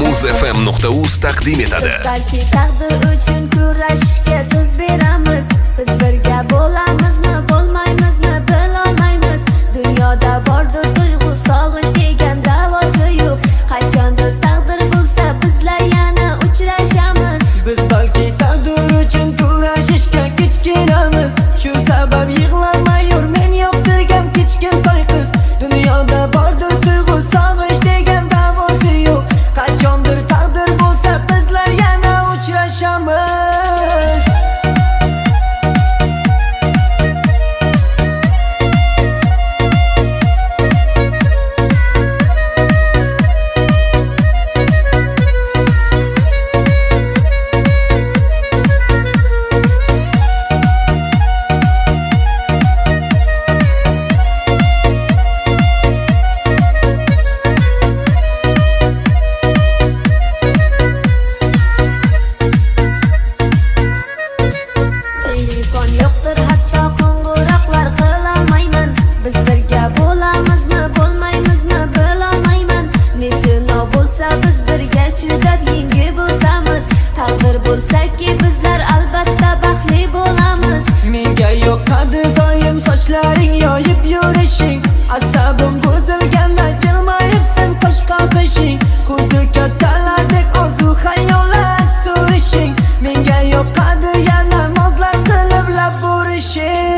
Muzfm.uz taqdim etadi. Biz balki taqdir uchun kurashishga so'z beramiz. Biz birga bo'lamizmi, bo'lmaymizmi, bilolmaymiz. Dunyoda bordir tuyg'u, sog'inch degan davosi yo'q. Qachondir taqdir bo'lsa, bizlar yana uchrashamiz. Biz balki taqdir uchun kurashishga kichkinamiz. Shu sabab yig'lamayur men yoqtirgan kichkintoy qiz. Dunyoda bordir tuyg'u, sog'inch degan davosi yo'q. Qachondir taqdir bo'lsa, bizlar yana uchrashamiz. Telefon yo'qdir, hatto qo'ng'iroqlar qilolmayman. Biz birga bo'lamizmi, bo'lmaymizmi, bilolmayman. Ne sinov bo'lsa, biz birga chidab yengib o'tamiz. Taqdir bo'lsa-ki, bizlar albatta baxtli bo'lamiz. Menga yoqadi doim sochlaring yoyib yurishing. Asabim buzilganda jilmayib sen qosh qoqishing. Xuddi kattalardek orzu xayollar surishing. Menga yoqadi yana nozlar qilib lab burishing.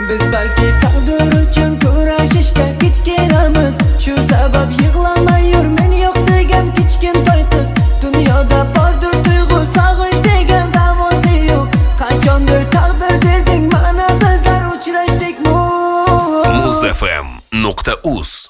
Biz balki taqdir uchun kurashishga kichkinamiz. Shu sabab yig'lamayur men yoqtirgan kichkintoy qiz. Dunyoda bordir tuyg'u, sog'inch degan davosi yo'q. Qachondir taqdir derding, mana bizlar uchrashdikmi? Muzfm.uz.